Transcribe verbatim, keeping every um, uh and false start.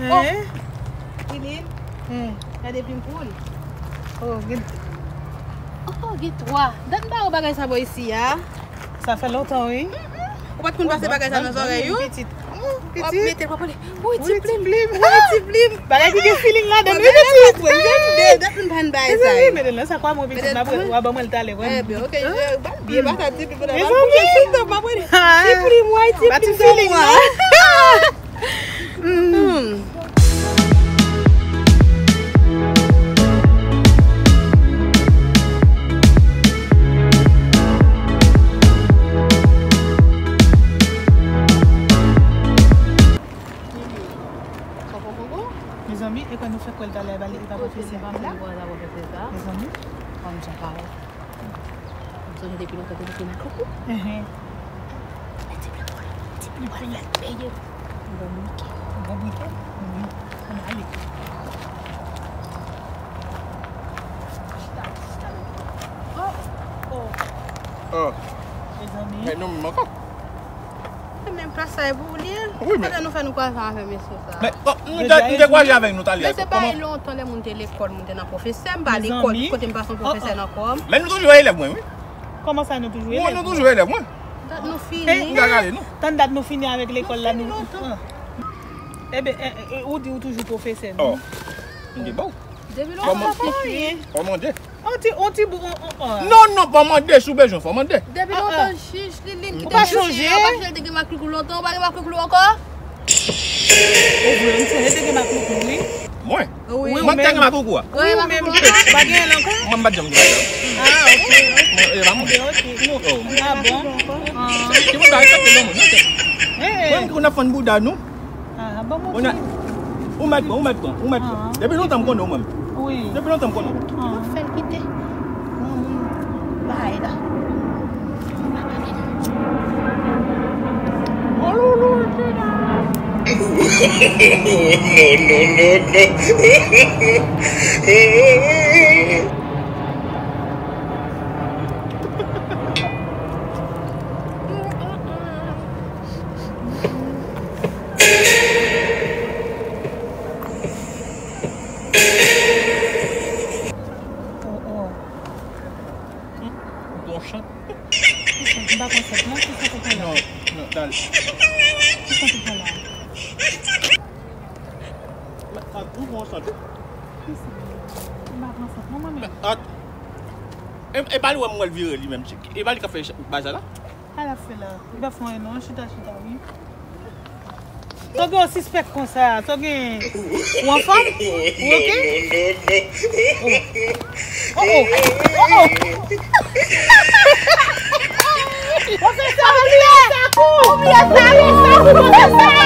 Oh. Hein? Lilin. Hein. Gade plim poul. Oh, gen. Oh, gen twa. Dat m pa wè bagay sa bò isi a. Sa fè lontan, wi. Ou pa t konn pase bagay sa nan zòrèy ou? Pitit. Pitit. W ap mete l, w ap pale. Wi, ti plim. Wi, ti plim. Bagay ki gen feeling ladan l, wi, pitit. Mezanmi, mete l nan sak pa mwen, pitit. W a ban mwen l talè, wè. Ebyen, ok, bal byen, pa sa ti plim. Mezanmi. Ti plim, wè, ti plim, ti plim. Mezanmi, e kwè nou fèk wè l talè, e pa pwofesè a la. Mezanmi. Kòm sa pa wè. M sonje depi lontan te mete nan koukou. Enhen. Mete blan mwen. Ti blan mwen la peye. Bon briken. Bon briken. Wi. Ann ale. Chita, chita nan kò. Oh, oh. Oh. Mezanmi. Men nou menm ankò. Se menm plas sa e pou ou li ye? Wi, men. Kote nou fè nou kwaze avè mesye sa? Men, oh, nou te, nou te kwaze avèk nou talè. Men se pa lontan lè moun te lekòl, moun te nan pwofesè, m pa lekòl, kote m pa son pwofesè nan kò m. Men nou toujou elèv mwen, wi. Kòman sa nou toujou elèv? Wi, nou toujou elèv mwen. Dat nou fini. M ka gade nou. Tann dat nou fini avèk lekòl la, nou. Ebyen, ou di ou toujou pwofesè, non? Oh. M te ba w. Depi lontan. Kòman? Pa anyen. Kòman de? On ti, on ti bou, on, on, on. Non, non, pa mande, si w bezwen, fò mande. Depi lontan, jij Lilin ki te mesye an, pa chanje, te gen maklouklou lontan, ou pa gen maklouklou ankò? O vre, m sonje te gen maklouklou, wi. Mwen? Wi. Mwen te gen maklouklou a? Wi, ou menm, ou pa genyen l ankò? Mwen, m pa t janm gen bagay. Ah, ok. Mwen, e pa mwen. Ok, ok. Ah, bon? Ah. Ki moun ba respekte granmoun, non? Mwen, ki konn ap fann bouda nou. Ah, bon, mwen. Ou mèt pran, ou mèt pran, ou mèt pran. Depi lontan m konnen w, mwen. Wi. Depi lontan m konnen w. Mwen fè l kite. Granmoun bay la. Oh, non, non, non, non. Oh, oh. Ou gon chat. Kisa? M pa konn chat non, kisa pou pran la? Non, non, dale. Kisa pou pran la? Ou gon chat wi. Kisa? M pa pran chat non, mwen menm. E, e pa li wè m wè l vire li menm. E pa li k ap fè bagay sa la? Sa l ap fè la? Li p ap fè anyen non, chita, chita, wi. Sa w gen yon sispèk konsa, sa w gen, ou anfòm? Ou oke? Oh. Oh, oh. Oh, oh. Pwofesè, oubliye sa kou! Oubliye sa, oubliye sa kou, pwofesè!